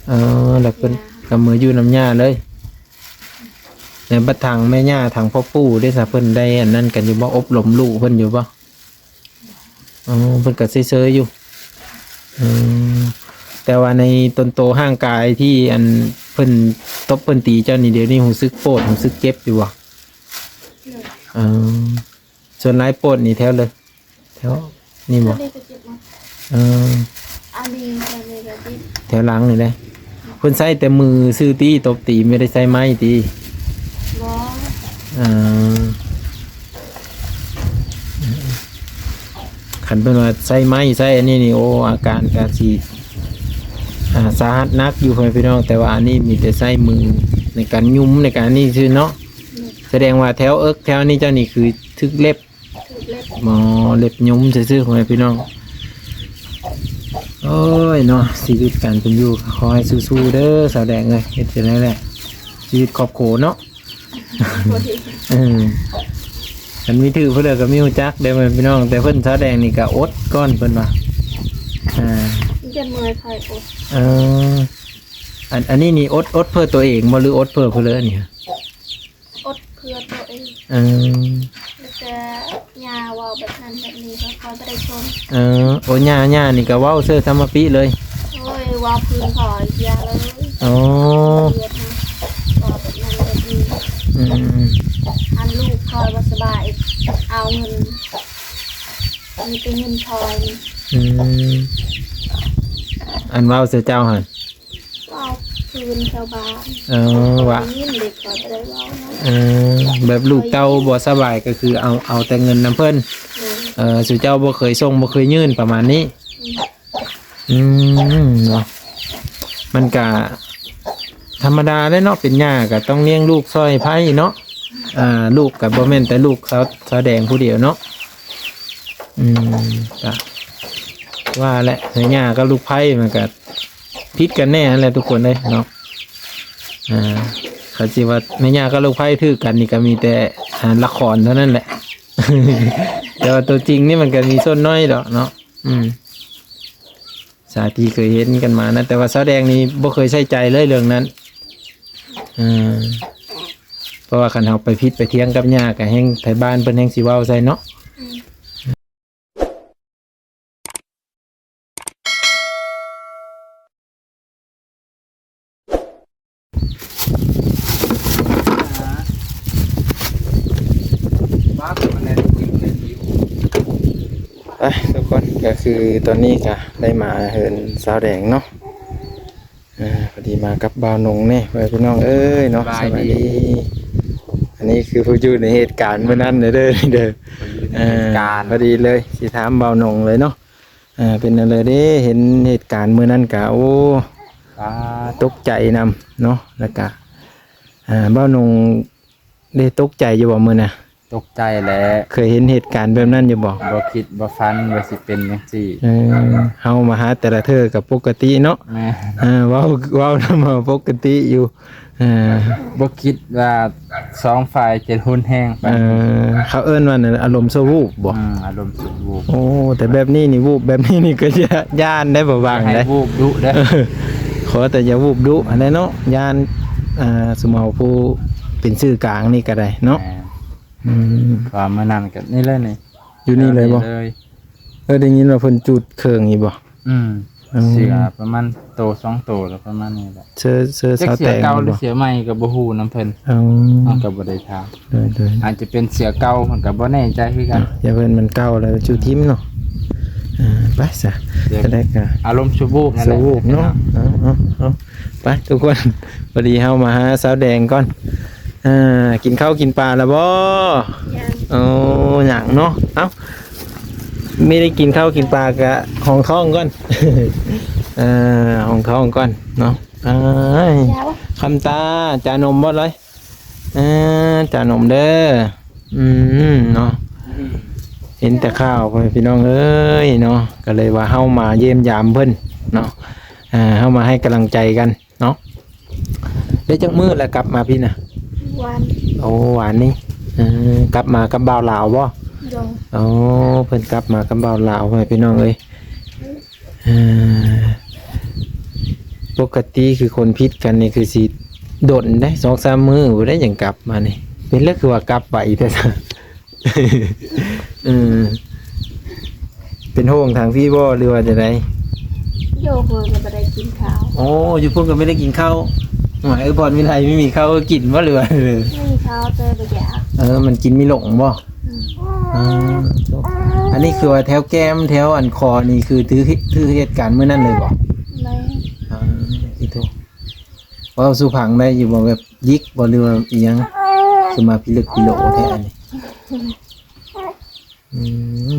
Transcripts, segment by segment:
ເອີ ແລ້ວເພິ່ນ ຍ່າ ກໍເມືອຢູ່ນຳຍ່າເລີຍ. ແລ້ວບັດທາງແມ່ຍ່າ ທາງພໍ່ປູ່ເດ້ຊະ ເພິ່ນໄດ້ອັນນັ້ນກັນຢູ່ບໍ່? ອົບຮົມລູກເພິ່ນຢູ່ບໍ່? ອໍ ເພິ່ນກໍເຊີຍໆຢູ່. ເອີ ແຕ່ວ່າໃນຕົນໂຕຮ່າງກາຍທີ່ອັນເພິ່ນຕົບເພິ່ນຕີເຈົ້ານີ້ ດຽວນີ້ຮູ້ສຶກໂປດ ຮູ້ສຶກເຈັບຢູ່ບໍ່? ເອີ ສ່ວນຫຼາຍໂປດນີ້ແຖວເລີຍ ແຖວນີ້ບໍ່? ອັນນີ້ກໍເຈັບເນາະ. ເອີ ອັນນີ້ ອັນນີ້ກໍເຈັບ ແຖວຫຼັງນີ້ເດ້. ເພິ່ນໃຊ້ແຕ່ມືຊື່ຕິ ຕົບຕີ ບໍ່ໄດ້ໃຊ້ໄມ້ຕິ? ບໍ່. ເອີ ຄັນເພິ່ນວ່າໃຊ້ໄມ້ໃຊ້ອັນນີ້ນີ້ ໂອ້ ອາການກະຊິ ອ່າ ສາຫັດໜັກຢູ່ ພໍ່ແມ່ພີ່ນ້ອງ. ແຕ່ວ່າອັນນີ້ມີແຕ່ໃຊ້ມືໃນການຫຍຸມ ໃນການນີ້ຊື່ເນາະ. ສະແດງວ່າແຖວເອິກແຖວນີ້ເຈົ້ານີ້ຄືຖືກເລັບ ຖືກເລັບ ໝໍເລັບຍຸມຊື່ໆ ພໍ່ແມ່ພີ່ນ້ອງ. ໂອ້ຍເນາະ ຊີວິດການເປັນຢູ່ ຂໍໃຫ້ສູ້ໆເດີສາວແດງເອີຍ. ເຮັດຈັ່ງໃດແຫຼະ ຊີວິດຄອບຄົວເນາະ. ເອີ ຄັນມີຖືກຜູ້ໃດກໍມີຮູ້ຈັກເດີ ພໍ່ແມ່ພີ່ນ້ອງ. ແຕ່ເພິ່ນສາວແດງນີ້ກໍອົດກ່ອນ ເພິ່ນວ່າ ອ່າ ຢ້ານເມື່ອຍ ຂ້ອຍອົດ. ເອີ ອັນ ອັນນີ້ນີ້ອົດ ອົດເພື່ອຕົວເອງບໍ່ ຫຼືອົດເພື່ອຜູ້ເລີຍນີ້? ອົດເພື່ອຕົວເອງ. ເອີ ແລ້ວແຕ່ຍ່າເວົ້າແບບນັ້ນແບບນີ້ ຂ້ອຍບໍ່ໄດ້ຊົມ. ເອີ ໂອ້ ຍ່າ ຍ່ານີ້ກໍເວົ້າເຊີສຳມະປິເລີຍ. ໂອ້ຍ ເວົ້າພື້ນເຂົາເສຍເລີຍ. ໂອ້ ເວົ້າແບບນັ້ນແບບນີ້. ອືມ ອັນລູກຂ້ອຍບໍ່ສະບາຍ ເອົາເງິນ ມີແຕ່ເງິນຊ່ອຍ. ອືມ ອັນເວົ້າໃສ່ເຈົ້າຫັ້ນ ເວົ້າພື້ນຊາວບ້ານ. ເອີ ວ່າ ໄດ້ຍິນເດັກກໍຈະໄດ້ເວົ້າເນາະ. ເອີ ແບບລູກເຕົ້າບໍ່ສະບາຍກໍຄືເອົາ ເອົາແຕ່ເງິນນຳເພິ່ນ. ໂດຍ. ເອີ ສູ່ເຈົ້າບໍ່ເຄີຍສົ່ງ ບໍ່ເຄີຍຍື່ນປະມານນີ້. ອືມ ອືມ ເນາະ ມັນກະທຳມະດາແຫຼະເນາະ ເປັນຍ່າກໍຕ້ອງລ້ຽງລູກຊ່ອຍໃຜເນາະ. ອ່າ ລູກກໍບໍ່ແມ່ນແຕ່ລູກສາວ ສາວແດງຜູ້ດຽວເນາະ. ອືມ ກະວ່າແຫຼະ ແມ່ຍ່າກັບລູກໃພ້ມັນກະຜິດກັນແນ່ຫັ້ນແຫຼະທຸກຄົນເອີຍເນາະ. ອ່າ ຄັນຊິວ່າແມ່ຍ່າກັບລູກໃພ້ຖືກກັນນີ້ກໍມີແຕ່ ອ່າ ລະຄອນເທົ່ານັ້ນແຫຼະ ແຕ່ວ່າຕົວຈິງນີ້ມັນກໍມີສ່ວນໜ້ອຍດອກເນາະ. ອືມ ສາຍທີ່ເຄີຍເຫັນກັນມານະ ແຕ່ວ່າສາວແດງນີ້ບໍ່ເຄີຍໃສ່ໃຈເລີຍເລື່ອງນັ້ນ. ເອີ ເພາະວ່າຄັນເຮົາໄປຜິດໄປຖຽງກັບຍ່າ ກໍແຮ່ງໄທບ້ານເພິ່ນແຮ່ງຊິເວົ້າໃສ່ເນາະ. ອືມ ໄປທຸກຄົນ ກໍຄືຕອນນີ້ກໍໄດ້ມາເຮືອນສາວແດງເນາະ. ອ່າ ພໍດີມາກັບບ່າວນົງແນ່ ພໍ່ແມ່ພີ່ນ້ອງເອີຍເນາະ. ສະບາຍດີ ສະບາຍດີ. ອັນນີ້ຄືຜູ້ຢູ່ໃນເຫດການມື້ນັ້ນເດີ ເດີ ຜູ້ຢູ່ໃນເຫດການ ອ່າ ພໍດີເລີຍ ຊິຖາມບ່າວນົງເລີຍເນາະ. ອ່າ ເປັນຈັ່ງໃດເດ້ ເຫັນເຫດການມື້ນັ້ນກະ ໂອ້ ອ່າ ຕົກໃຈນຳເນາະ. ແລ້ວກະ ອ່າ ບ່າວນົງໄດ້ຕົກໃຈຢູ່ບໍ່ມື້ນັ້ນ? ຕົກໃຈແຫຼະ. ເຄີຍເຫັນເຫດການແບບນັ້ນຢູ່ບໍ່? ບໍ່ຄິດບໍ່ຝັນວ່າຊິເປັນຈັ່ງຊີ້. ເອີ ເຮົາມາຫາແຕ່ລະເທື່ອກໍປົກກະຕິເນາະ. ແມ່ນ. ເອີ ເວົ້າ ເວົ້ານຳເຮົາປົກກະຕິຢູ່. ເອີ ບໍ່ຄິດວ່າສອງຝ່າຍຈະຮຸນແຮງປານນີ້. ເອີ ເຂົາເອີ້ນວ່າອາລົມຊົ່ວວູບບໍ່? ອືມ ອາລົມຊົ່ວວູບ. ໂອ້ ແຕ່ແບບນີ້ນີ້ ວູບແບບນີ້ນີ້ກໍຢ້ານໄດ໋ ບໍ່ຫວັງໄດ໋ ວູບດຸເດີ. ຂໍແຕ່ຢ່າວູບດຸຫັ້ນແຫຼະເນາະ ຢ້ານ ອ່າ ສົມເຮົາຜູ້ເປັນສື່ກາງນີ້ກໍໄດ້ເນາະ. ແມ່ນ. ອືມ ວ່າມື້ນັ້ນກໍນີ້ແຫຼະນີ້ ຢູ່ນີ້ເລີຍບໍ່? ເອີ ໄດ້ຍິນວ່າເພິ່ນຈູດເຄື່ອງອີກບໍ່? ອືມ ເສືອປະມານໂຕສອງໂຕແລ້ວ ປະມານນີ້ແຫຼະ. ເສືອ ເສືອ ຈັກເສືອເກົ່າຫຼືເສືອໃໝ່ກໍບໍ່ຮູ້ນຳເພິ່ນ. ເອີ ເຮົາກໍບໍ່ໄດ້ຖາມ. ໂດຍໆ ອາດຈະເປັນເສືອເກົ່າ ເພິ່ນກໍບໍ່ແນ່ໃຈຄືກັນ. ຢ່າເພິ່ນມັນເກົ່າແລ້ວ ຈູດຖິ້ມເນາະ. ອ່າ ໄປຊະ ຈັ່ງໃດກໍອາລົມຊົ່ວວູບນັ້ນແຫຼະ ຊົ່ວວູບເນາະ. ເອົາ ເອົາ ເອົາ ໄປທຸກຄົນ ພໍດີເຮົາມາຫາສາວແດງກ່ອນ. ອ່າ ກິນເຂົ້າກິນປາແລ້ວບໍ່? ຍັງ. ໂອ້ ຍັງເນາະ. ເອົ້າ ມີໄດ້ກິນເຂົ້າກິນປາກະຫ້ອງທ້ອງກ່ອນ. ເອີ ຫ້ອງທ້ອງກ່ອນເນາະ. ອ້າຍ ຄຳຕາ ຈານົມບໍ່ເລີຍ? ເອີ ຈານົມເດີ. ອືມ ເນາະ ເຫັນແຕ່ຂ່າວ ພໍ່ແມ່ພີ່ນ້ອງເອີຍເນາະ ກໍເລີຍວ່າເຮົາມາຢ້ຽມຢາມເພິ່ນເນາະ. ອ່າ ເຮົາມາໃຫ້ກຳລັງໃຈກັນ ເນາະ. ໄດ້ຈັກມື້ແລ້ວກັບມາພີ້ນະ? ວານ. ໂອ້ ວານນີ້. ເອີ ກັບມາກັບບ່າວລາວບໍ່? ໂດຍ. ໂອ້ ເພິ່ນກັບມາກັບບ່າວລາວ ພໍ່ແມ່ພີ່ນ້ອງເອີຍ. ເອີ ປົກກະຕິຄືຄົນຜິດກັນນີ້ຄືຊິດົນເດ້ ສອງສາມມື້ພຸ້ນເດ້ຈັ່ງກັບມານີ້. ເປັນແລ້ວຄືວ່າກັບໄວແທ້ຊະ? ເອີ ເປັນໂຮງທາງພີ້ບໍ່ ຫຼືວ່າຈັ່ງໃດ? ຢູ່ພຸ້ນກໍບໍ່ໄດ້ກິນເຂົ້າ. ໂອ້ ຢູ່ພຸ້ນກໍບໍ່ໄດ້ກິນເຂົ້າ. ໂອ້ຍ ເອີ ພອນວິໄລມີເຂົ້າກິນບໍ່ ຫຼືວ່າ? ມີເຂົ້າແຕ່ບໍ່ຢາກ. ເອີ ມັນກິນມີຫຼົງບໍ່? ອືມ ອ່າ ໂອ້ ອັນນີ້ຄືວ່າແຖວແກ້ມ ແຖວອັນຄໍນີ້ຄືຖືກ ຖືກເຫດການມື້ນັ້ນເລີຍບໍ່? ແມ່ນ. ອ່າ ອີໂຕ ເວົ້າສູ່ຟັງໄດ້ຢູ່ບໍ່? ແບບຢິກບໍ່ ຫຼືວ່າອີ່ຫຍັງ? ຄືມາພິລຶກພິໂລແທ້ອັນນີ້. ອື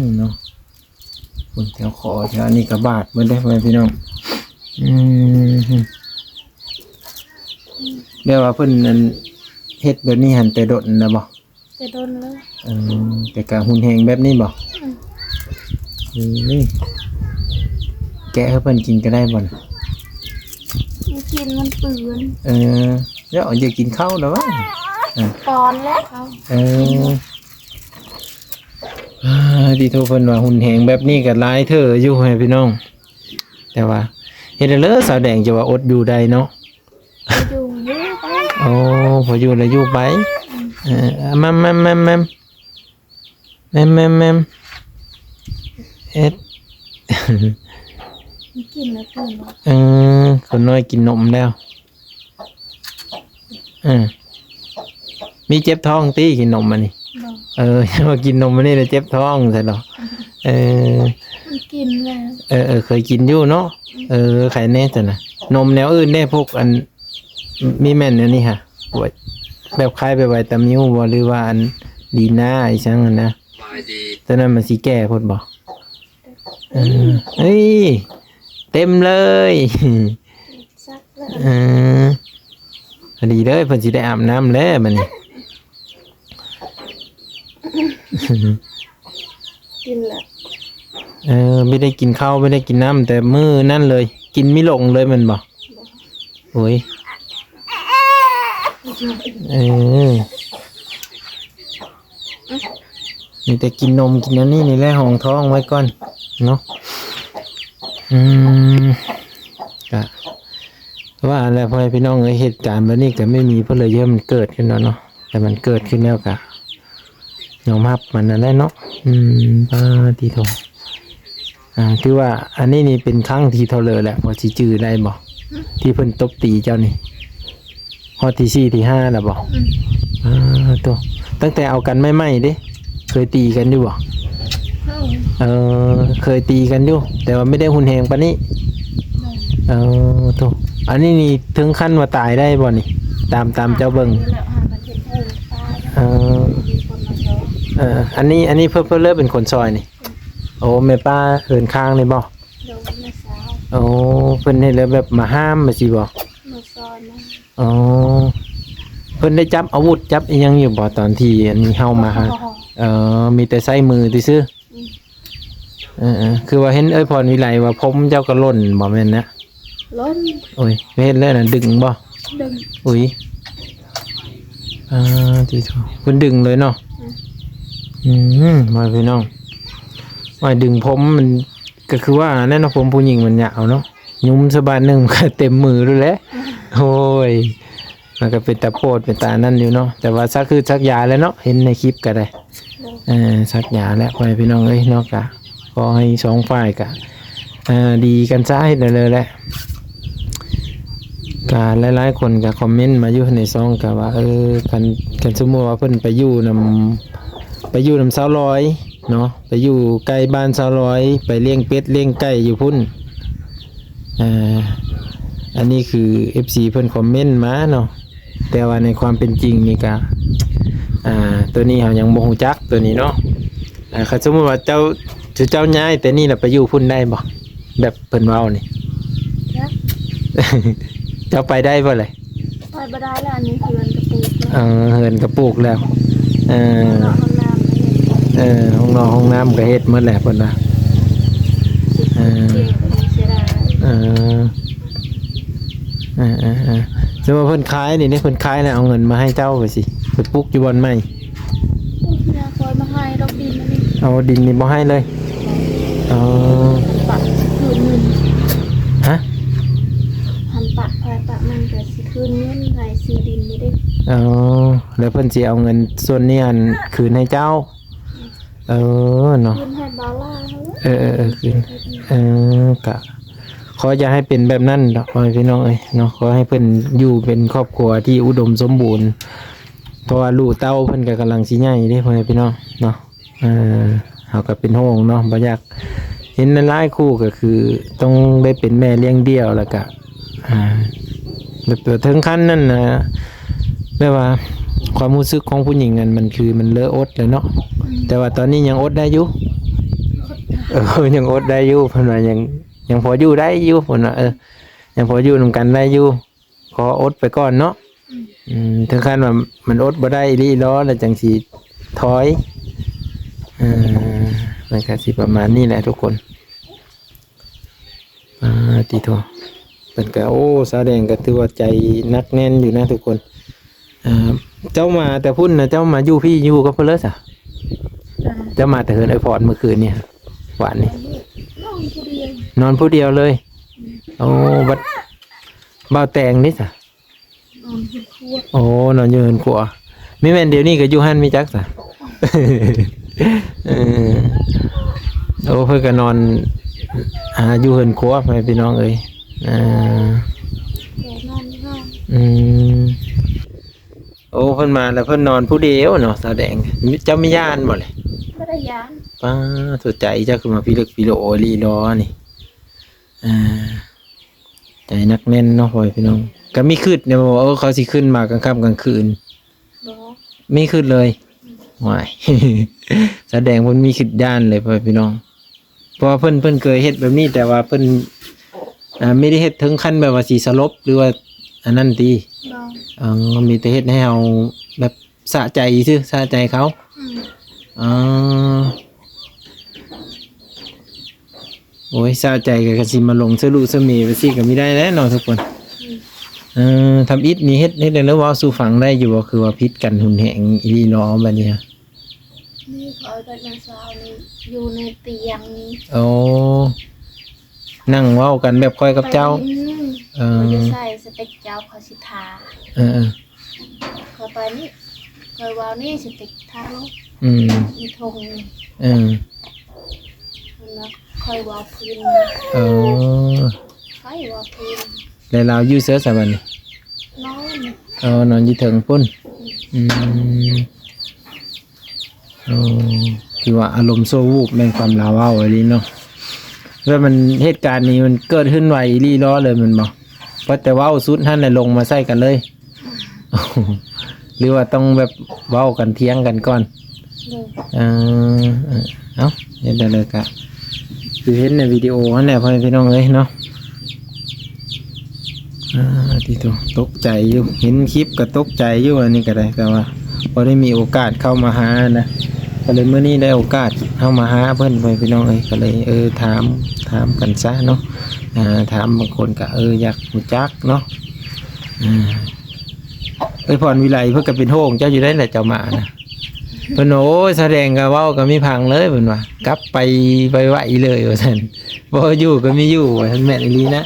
ມ ເນາະ ພຸ້ນແຖວຄໍ ແຖວອັນນີ້ກໍບາດເບິດເດ້ ພໍ່ແມ່ພີ່ນ້ອງ. ອືມ ແບບວ່າເພິ່ນ ອັນ ເຮັດແບບນີ້ຫັ້ນແຕ່ດົນແລ້ວບໍ່? ແຕ່ດົນແລ້ວ. ເອີ ແຕ່ກະຮຸນແຮງແບບນີ້ບໍ່? ອືມ ອືມ ແກະໃຫ້ເພິ່ນກິນກໍໄດ້ບໍ່ນະ? ມັນກິນມັນເປືອນ. ເອີ ແລ້ວເອົາຢາກກິນເຂົ້າແລ້ວວະ? ອາ ຕອນແລ້ວເຂົາ. ເອີ ອ່າ ຕິໂທ ເພິ່ນວ່າຮຸນແຮງແບບນີ້ກໍຫຼາຍເທື່ອຢູ່ ພໍ່ແມ່ພີ່ນ້ອງ. ແຕ່ວ່າເຮັດໃດເລີ ສາວແດງຈະວ່າອົດຢູ່ໄດ້ເນາະ? ຢູ່ ຢູ່ໄປ. ໂອ້ ພໍຢູ່ແລ້ວຢູ່ໄປ. ອືມ ເອີ ແມມ ແມມ ແມມ ແມມ ແມມ ແມມ ແມມ ເອັດ ກິນແລ້ວເກີນເນາະ. ເອີ ຄົນນ້ອຍກິນນົມແລ້ວ. ເອີ ມີເຈັບທ້ອງຕິ ກິນນົມອັນນີ້? ບໍ່. ເອີ ວ່າກິນນົມອັນນີ້ແລ້ວເຈັບທ້ອງຊັ້ນເນາະ. ເອີ ມັນກິນແລ້ວ. ເອີ ເອີ ເຄີຍກິນຢູ່ເນາະ. ອືມ ເອີ ໄຄແນ່ຊັ້ນນະ. ນົມແນວອື່ນເດ້ ພວກອັນ ມີແມ່ນອັນນີ້ຫະ ໄວ ແບບຄ້າຍແບບໄວຕາມິວບໍ່ ຫຼືວ່າອັນດີນາອີ່ຫຍັງຫັ້ນນະ? ຕົວນັ້ນມັນຊິແກ່ໂພດບໍ່? ເອີ ເອີຍ ເຕັມເລີຍ. ເອີ ພໍດີເລີຍ ເພິ່ນຊິໄດ້ອາບນ້ຳແລ້ວບັດນີ້. ກິນລະ ເອີ ບໍ່ໄດ້ກິນເຂົ້າ ບໍ່ໄດ້ກິນນ້ຳແຕ່ມື້ນັ້ນເລີຍ. ກິນມີຫຼົງເລີຍແມ່ນບໍ່? ໂອ້ຍ ເອີ ມີແຕ່ກິນນົມກິນອັນນີ້ນີ້ແຫຼະ ຮອງທ້ອງໄວ້ກ່ອນເນາະ. ອືມ ກະວ່າແຫຼະ ພໍ່ແມ່ພີ່ນ້ອງເອີຍ ເຫດການແບບນີ້ກະໄມ່ມີຜູ້ໃດຢາກໃຫ້ມັນເກີດຂຶ້ນດອກເນາະ. ແຕ່ມັນເກີດຂຶ້ນແລ້ວກະຍອມຮັບມັນນັ້ນແຫຼະເນາະ. ອືມ ປາຕິໂທ ອ່າ ຖືວ່າອັນນີ້ນີ້ເປັນຄັ້ງທີເທົ່າເລີແຫຼະ ພໍຊິຈື່ໄດ້ບໍ່? ທີ່ເພິ່ນຕົບຕີເຈົ້ານີ້ ຮອດທີສີ່ ທີຫ້າແລ້ວບໍ່? ອືມ ອ່າ ໂຕ ຕັ້ງແຕ່ເອົາກັນໃໝ່ໆເດ້ ເຄີຍຕີກັນຢູ່ບໍ່? ເອີ ເຄີຍຕີກັນຢູ່ ແຕ່ວ່າບໍ່ໄດ້ຮຸນແຮງປານນີ້. ເອີ ໂຕ ອັນນີ້ນີ້ເຖິງຂັ້ນວ່າຕາຍໄດ້ບໍ່ນີ້? ຕາມ ຕາມເຈົ້າເບິ່ງ. ເອີ ເອີ ອັນນີ້ ອັນນີ້ເພິ່ນ ເພິ່ນເລີຍເປັນຄົນຊອຍນີ້? ໂອ້ ແມ່ປ້າເຮືອນຂ້າງນີ້ບໍ່? ໂດຍ ແມ່ສາວ. ໂອ້ ເພິ່ນເຮັດແລ້ວແບບມາຫ້າມຈັ່ງຊີ້ບໍ່? ມາຊອຍມາ. ອໍ ເພິ່ນໄດ້ຈັບອາວຸດຈັບອີ່ຫຍັງຢູ່ບໍ່ ຕອນທີ່ອັນນີ້ເຮົາມາຫາ? ບໍ່. ເອີ ມີແຕ່ໃຊ້ມືຊື່ໆ. ອືມ ເອີໆ ຄືວ່າເຫັນເອື້ອຍພອນວິໄລວ່າຜົມເຈົ້າກໍຫຼົ່ນບໍ່ແມ່ນນະ? ຫຼົ່ນ. ໂອ້ຍ ເຮັດແລ້ວນະ ດຶງບໍ່? ດຶງ. ອຸ້ຍ ອ່າ ຕິໂທ ເພິ່ນດຶງເລີຍເນາະ. ອືມ ອືມ ວ່າພີ່ນ້ອງ ວ່າດຶງຜົມມັນ ກໍຄືວ່ານັ້ນເນາະ ຜົມຜູ້ຍິງມັນຍາວເນາະ ຍຸ່ມສະບາດໜຶ່ງມັນກໍເຕັມມືໂລດແຫຼະ. ໂອ້ຍ ມັນກໍເປັນຕາໂພດເປັນຕານັ້ນຢູ່ເນາະ ແຕ່ວ່າສັກຄືສັກຢາແລ້ວເນາະ ເຫັນໃນຄລິບກໍໄດ້. ໂດຍ ເອີ ສັກຢາແລ້ວ ພໍ່ແມ່ພີ່ນ້ອງເອີຍເນາະ ກະຂໍໃຫ້ສອງຝ່າຍກະ ເອີ ດີກັນຊະ ເຮັດແນວໃດແຫຼະ. ກະຫຼາຍໆຄົນກະຄອມເມັນມາຢູ່ໃນຊ່ອງກະວ່າ ເອີ ຄັນ ຄັນສົມມຸດວ່າເພິ່ນໄປຢູ່ນຳ ໄປຢູ່ນຳຊາວລອຍເນາະ ໄປຢູ່ໃກ້ບ້ານຊາວລອຍ ໄປລ້ຽງເປັດລ້ຽງໄກ່ຢູ່ພຸ້ນ. ອ່າ ອັນນີ້ຄືເອັຟຊີເພິ່ນຄອມເມັນມາເນາະ ແຕ່ວ່າໃນຄວາມເປັນຈິງນີ້ກະ ອ່າ ໂຕນີ້ເຮົາຍັງບໍ່ຮູ້ຈັກໂຕນີ້ເນາະ. ອ່າ ຄັນສົມມຸດວ່າເຈົ້າ ເຈົ້າຍ້າຍແຕ່ນີ້ລະໄປຢູ່ພຸ້ນໄດ້ບໍ່? ແບບເພິ່ນເວົ້ານີ້ ເຈົ້າໄປໄດ້ບໍ່ລະ? ໄປບໍ່ໄດ້ລະ ອັນນີ້ເຮືອນກະປູກແລ້ວ. ເອີ ເຮືອນກະປູກແລ້ວ. ເອີ ຫ້ອງນອກຫ້ອງນ້ຳກະເຮັດ ເອີ ຫ້ອງນອກຫ້ອງນ້ຳກະເຮັດໝົດແລ້ວເພິ່ນວ່າ. ເອີ ເສຍດາຍ. ເອີ ເອີໆໆ ແຕ່ວ່າເພິ່ນຂາຍນີ້ເດ້ ເພິ່ນຂາຍແລ້ວເອົາເງິນມາໃຫ້ເຈົ້າໄປຊິ ໄປປຸກຢູ່ບ່ອນໃໝ່. ປູກຍາຄອຍມາໃຫ້ດອກ ດິນອັນນີ້. ເອົາດິນນີ້ບໍ່ໃຫ້ເລີຍ? ອໍ ປະຄືນເງິນ. ຮະ? ຫັ້ນປ ກະມັນກະຊິຄືນເງິນໃຫ້ຊື້ດິນນີ້ເດ້. ອໍ ແລ້ວເພິ່ນຊິເອົາເງິນສ່ວນນີ້ຫັ້ນຄືນໃຫ້ເຈົ້າ? ເອີເນາະ ຄືນໃຫ້ບ່າວລາວຫັ້ນແຫຼະ. ເອີໆໆ ຄືນ ເອີ ກະຂໍຢ່າໃຫ້ເປັນແບບນັ້ນດອກ ພໍ່ແມ່ພີ່ນ້ອງເອີຍເນາະ. ຂໍໃຫ້ເພິ່ນຢູ່ເປັນຄອບຄົວທີ່ອຸດົມສົມບູນ ເພາະວ່າລູກເຕົ້າເພິ່ນກໍກຳລັງຊິໃຫຍ່ເດ້ ພໍ່ແມ່ພີ່ນ້ອງເນາະ. ເອີ ເຮົາກໍເປັນຫ່ວງເນາະ ບໍ່ຢາກເຫັນຫຼາຍໆຄູ່ ກໍຄືຕ້ອງໄດ້ເປັນແມ່ລ້ຽງດ່ຽວ ແລ້ວກໍ ອ່າ ແບບເຖິງຂັ້ນນັ້ນນະ ແບບວ່າຄວາມຮູ້ສຶກຂອງຜູ້ຍິງນັ້ນ ມັນຄືມັນເລີອົດແລ້ວເນາະ. ອືມ ແຕ່ວ່າຕອນນີ້ຍັງອົດໄດ້ຢູ່ ເອີ ຍັງອົດໄດ້ຢູ່ ເພິ່ນວ່າຍັງ ຍັງພໍຢູ່ໄດ້ຢູ່ ເພິ່ນວ່າ ເອີ ຍັງພໍຢູ່ນຳກັນໄດ້ຢູ່ ຂໍອົດໄປກ່ອນເນາະ. ອືມ ອືມ ເຖິງຂັ້ນວ່າມັນອົດບໍ່ໄດ້ອີ່ຫຼີເນາະ ແລ້ວຈັ່ງຊິຖອຍ. ເອີ ມັນກໍຊິປະມານນີ້ແຫຼະທຸກຄົນ. ອ່າ ຕິໂທ ເພິ່ນກໍ ໂອ້ ສາວແດງກໍຖືວ່າໃຈໜັກແໜ້ນຢູ່ນະທຸກຄົນ. ອ່າ ເຈົ້າມາແຕ່ພຸ້ນນະ ເຈົ້າມາຢູ່ພີ້ ຢູ່ກັບເພິ່ນເລີຍຊະ? ອ່າ ເຈົ້າມາແຕ່ເຮືອນອ້າຍພອນມື້ຄືນນີ້ ວານນີ້ ນອນຜູ້ດຽວ ນອນຜູ້ດຽວເລີຍ. ອືມ ໂອ້ ບັດບ່າວແຕງເດຊະ? ນອນເຮືອນຄົວ. ໂອ້ ນອນຢູ່ເຮືອນຄົວ. ມີແມ່ນດຽວນີ້ກໍຢູ່ຫັ້ນ ມີຈັກຊະ? ເອີ ໂອ້ ເພິ່ນກໍນອນ ອ່າ ຢູ່ເຮືອນຄົວ ພໍ່ແມ່ພີ່ນ້ອງເອີຍ. ເອີ ແຕ່ນອນຢູ່ເຮືອນ. ອືມ ໂອ້ ເພິ່ນມາແລ້ວເພິ່ນນອນຜູ້ດຽວເນາະ ສາວແດງ. ເຈົ້າມີຢ້ານບໍ່ລະ? ບໍ່ໄດ້ຢ້ານ. ປ້າ ຕົວໃຈເຈົ້າຄືມາພິລຶກພິໂລອີ່ຫຼີເນາະນີ້. ອ່າ ໃຈໜັກແໜ້ນເນາະ ພໍ່ແມ່ພີ່ນ້ອງ. ກໍມີຄຶດແດ່ບໍ່ວ່າ ເອີ ເຂົາຊິຂຶ້ນມາກາງຄ່ຳກາງຄືນ? ບໍ່ ມີຄຶດເລີຍ. ອືມ ວ້າຍ ສາວແດງເພິ່ນມີຄຶດຢ້ານເລີຍ ພໍ່ແມ່ພີ່ນ້ອງ. ເພາະວ່າເພິ່ນ ເພິ່ນເຄີຍເຮັດແບບນີ້ ແຕ່ວ່າເພິ່ນ ອ່າ ບໍ່ໄດ້ເຮັດເຖິງຂັ້ນແບບວ່າຊິສະຫຼົບ ຫຼືວ່າອັນນັ້ນຕິ? ບໍ່. ອໍ ມີແຕ່ເຮັດໃຫ້ເຮົາແບບ ສະໃຈຊື່ ສະໃຈເຂົາ. ອືມ ອໍ ໂອ້ຍ ສະໃຈກໍ ກໍຊິມາລົງສະລຸສະເໝໄປຊີ້ກໍມີໄດ້ແຫຼະເນາະທຸກຄົນ. ອືມ ເອີ ທຳອິດນີ້ເຮັດ ເຮັດແນວໃດ ເວົ້າສູ່ຟັງໄດ້ຢູ່ບໍ່? ຄືວ່າຜິດກັນຮຸນແຮງອີ່ຫຼີເນາະ ບັດນີ້. ນີ້ຂ້ອຍກັບນ້າສາວນີ້ຢູ່ໃນຕຽງນີ້. ໂອ້ ນັ່ງເວົ້າກັນແບບຂ້ອຍກັບເຈົ້າ. ໄປ ອືມ ເອີ ຂ້ອຍຈະໃສ່ສະຕິກເຈົ້າ ຂ້ອຍຊິທາ. ເອີໆ ຂ້ອຍໄປນີ້ ຂ້ອຍເວົ້ານີ້ ສະຕິກທາລົງ. ອືມ ອີ່ທົ່ງນີ້. ເອີ ແລ້ວລະຂ້ອຍເວົ້າພື້ນ. ເອີ ຂ້ອຍເວົ້າພື້ນ. ແລ້ວລາວຢູ່ໃສຊະບັດນີ້? ນອນ. ອໍ ນອນຢູ່ເທິງພຸ້ນ. ອືມ ອືມ ໂອ້ ຄືວ່າອາລົມຊົ່ວວູບແມ່ນຄວາມລາວເວົ້າອີ່ຫຼີເນາະ. ແລ້ວມັນ ເຫດການນີ້ມັນເກີດຂຶ້ນໄວອີ່ຫຼີເນາະ ເລີຍແມ່ນບໍ່? ພໍແຕ່ເວົ້າສຸດຫັ້ນແຫຼະລົງມາໃສ່ກັນເລີຍ ຫຼືວ່າຕ້ອງແບບເວົ້າກັນຖຽງກັນກ່ອນ? ໂດຍ. ເອີ ເອີ ເອົ້າ ເຮັດແນວໃດກະຄືເຫັນໃນວິດີໂອຫັ້ນແຫຼະ ພໍ່ແມ່ພີ່ນ້ອງເອີຍເນາະ. ອ່າ ຕິໂທ ຕົກໃຈຢູ່ ເຫັນຄລິບກໍຕົກໃຈຢູ່ ອັນນີ້ກໍໄດ້ ແຕ່ວ່າບໍ່ໄດ້ມີໂອກາດເຂົ້າມາຫານະ ກໍເລີຍມື້ນີ້ໄດ້ໂອກາດເຂົ້າມາຫາເພິ່ນ ພໍ່ແມ່ພີ່ນ້ອງເອີຍ ກໍເລີຍ ເອີ ຖາມ ຖາມກັນຊະເນາະ. ອ່າ ຖາມບາງຄົນກໍ ເອີ ຢາກຮູ້ຈັກເນາະ. ອ່າ ເອີຍ ພອນວິໄລເພິ່ນກໍເປັນຫ່ວງເຈົ້າຢູ່ໄດ໋ແຫຼະ ເຈົ້າມານະ. ເພິ່ນວ່າ ໂອ້ຍ ສາວແດງກໍເວົ້າກໍມີພັງເລີຍ ເພິ່ນວ່າ ກັບໄປໄວໆເລີຍວ່າຊັ້ນ ບໍ່ຢູ່ກໍມີຢູ່ວ່າຊັ້ນ. ແມ່ນອີ່ຫຼີນະ.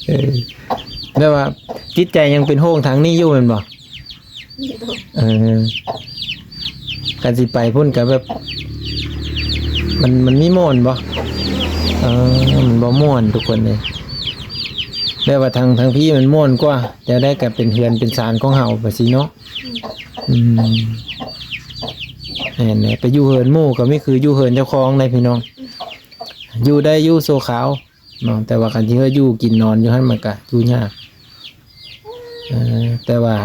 ເອີ ແບບວ່າຈິດໃຈຍັງເປັນຫ່ວງທາງນີ້ຢູ່ແມ່ນບໍ່? ໂດຍ. ເອີ ຄັນຊິໄປພຸ້ນກໍແບບ ມັນ ມັນມີມ່ວນບໍ່? ເອີ ມັນບໍ່ມ່ວນທຸກຄົນເອີຍ. ແບບວ່າທາງ ທາງພີ້ມັນມ່ວນກວ່າ ແນວໃດກໍເປັນເຮືອນເປັນຊານຂອງເຮົາໄປຊີ້ເນາະ. ອືມ ອືມ ແມ່ນແຫຼະ ໄປຢູ່ເຮືອນໝູ່ກໍມີຄືຢູ່ເຮືອນເຈົ້າຂອງໄດ໋ພີ່ນ້ອງ ຢູ່ໄດ້ຢູ່ຊົ່ວຄາວເນາະ ແຕ່ວ່າຄັນຊິເຮັດຢູ່ກິນນອນຢູ່ຫັ້ນມັນກະຢູ່ຍາກ. ເອີ ແຕ່ວ່າ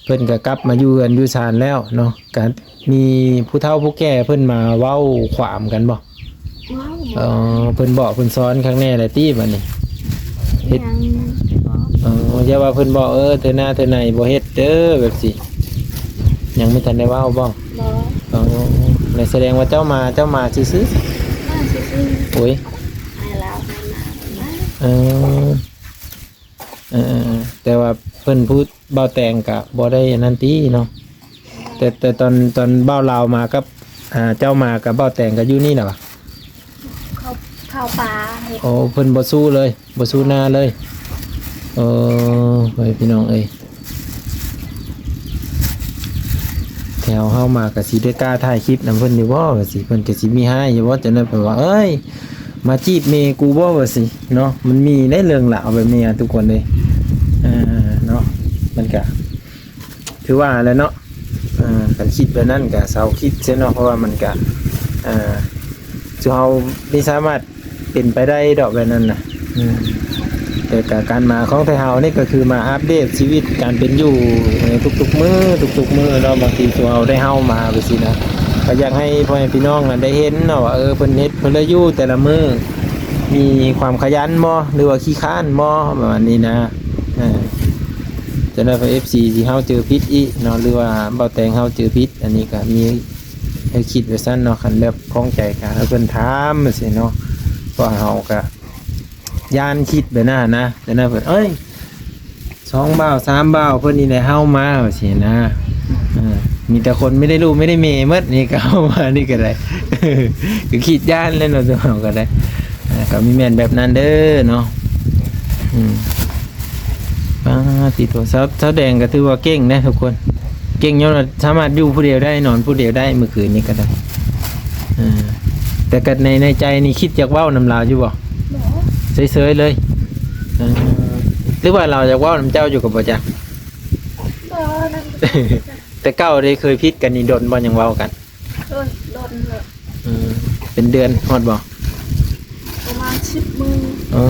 ເພິ່ນກະກັບມາຢູ່ເຮືອນຢູ່ຊານແລ້ວເນາະ ກະມີຜູ້ເຖົ້າຜູ້ແກ່ເພິ່ນມາເວົ້າຂວາມກັນບໍ່? ເວົ້າ. ອໍ ເພິ່ນບອກເພິ່ນສອນຄັກແນ່ແຫຼະຕິບັດນີ້ ເຮັດ ຍັງບໍ່. ອໍ ຢ່າວ່າເພິ່ນບອກ ເອີ ເທື່ອໜ້າເທື່ອໃນບໍ່ເຮັດເດີ ແບບຊີ້ ຍັງບໍ່ທັນໄດ້ເວົ້າບໍ່? ບໍ່. ອໍ ແລ້ວສະແດງວ່າເຈົ້າມາ ເຈົ້າມາຊື່ໆ? ມາຊື່ໆ. ໂອ້ຍ ໃຫ້ລາວໃຫ້ມາ ເອີ ເອີ ເອີ ແຕ່ວ່າເພິ່ນຜູ້ ບ່າວແຕງກະບໍ່ໄດ້ອັນນັ້ນຕິເນາະ ແຕ່ ແຕ່ຕອນ ຕອນບ່າວລາວມາກັບ ອ່າ ເຈົ້າມາກັບບ່າວແຕງກໍຢູ່ນີ້ແຫຼະຫວາ? ເຂົາ ເຂົາ ເອົາປາເຮັດ. ໂອ້ ເພິ່ນບໍ່ສູ້ເລີຍ ບໍ່ສູ້ນາເລີຍ. ເອີ ເອີ ພີ່ນ້ອງເອີຍ ແຖວເຮົາມາກະຊິໄດ້ກ້າຖ່າຍຄລິບນຳເພິ່ນຢູ່ບໍ່ ວ່າຊິ ເພິ່ນກະຊິມີຮ້າຍຢູ່ບໍ່ ຈັ່ງນັ້ນເພິ່ນວ່າ ເອີຍ ມາຈີບແມ່ກູບໍ່ ວ່າຊິເນາະ. ມັນມີໄດ໋ເລື່ອງລາວແບບນີ້ ອາ ທຸກຄົນເອີຍ. ເອີ ເນາະ ມັນກະ ຄືວ່າແຫຼະເນາະ ເອີ ຄັນຄິດແບບນັ້ນກະເຊົາຄິດເສຍເນາະ ເພາະວ່າມັນກະ ເອີ ເຮົາບໍ່ສາມາດເປັນໄປໄດ້ດອກແບບນັ້ນນະ. ອືມ ແຕ່ກະການມາຂອງໄທເຮົານີ້ກະຄືມາອັບເດດຊີວິດການເປັນຢູ່ໃນທຸກໆມື້ ທຸກໆມື້ເນາະ. ບາງທີເຮົາໄດ້ເຮົາມາແບບຊີ້ນະ ກະຢາກໃຫ້ພໍ່ແມ່ພີ່ນ້ອງນັ້ນໄດ້ເຫັນເນາະວ່າ ເອີ ເພິ່ນເຮັດ ເພິ່ນລະຢູ່ແຕ່ລະມື້ ມີຄວາມຂະຫຍັນບໍ່ ຫຼືວ່າຂີ້ຄ້ານບໍ່ ປະມານນີ້ນະ. ເອີ ຈັ່ງໃດເອັຟຊີຊິເຮົາເຈີຜິດອີກເນາະ ຫຼືວ່າເບົາແຕງເຮົາເຈີຜິດ ອັນນີ້ກະມີໃຫ້ຄິດໄວ້ຊັ້ນເນາະ. ຄັນແບບຂ້ອງໃຈກະໃຫ້ເພິ່ນຖາມຈັ່ງຊີ້ເນາະ ເພາະເຮົາກະຢ້ານຄິດແບບນັ້ນນະ. ຈັ່ງໃດເພິ່ນ ເອີຍ ສອງບ່າວສາມບ່າວເພິ່ນນີ້ແຫຼະເຮົາມາ ວ່າຊີ້ນະ. ເອີ ມີແຕ່ຄົນໄມ່ໄດ້ລູກໄມ່ໄດ້ແມ່ໝົດ ນີ້ກະເຮົາມານີ້ກະໄດ້ ກະຄິດຢ້ານແຫຼະເນາະ ເຮົາກະໄດ້. ເອີ ກະມີແມ່ນແບບນັ້ນເດີເນາະ. ອືມ ປາດ ຕິໂທ ສາວ ສາວແດງກະຖືວ່າເກັ່ງເດ້ທຸກຄົນ ເກັ່ງຍ້ອນວ່າສາມາດຢູ່ຜູ້ດຽວໄດ້ ນອນຜູ້ດຽວໄດ້ ມື້ຄືນນີ້ກະໄດ້. ເອີ ແຕ່ກະໃນ ໃນໃຈນີ້ຄິດຢາກເວົ້ານຳລາວຢູ່ບໍ່? ບໍ່ ເຊີຍໆເລີຍ. ເອີ ຫຼືວ່າລາວຢາກເວົ້ານຳເຈົ້າຢູ່ກະບໍ່ຈັກ. ບໍ່ ນັ້ນ ແຕ່ເກົ່າເດ ເຄີຍຜິດກັນນີ້ດົນບໍ່ ຍັງເວົ້າກັນ? ໂອ້ຍ ດົນແລ້ວ. ເອີ ເປັນເດືອນຮອດບໍ່? ປະມານສິບມື້. ເອີ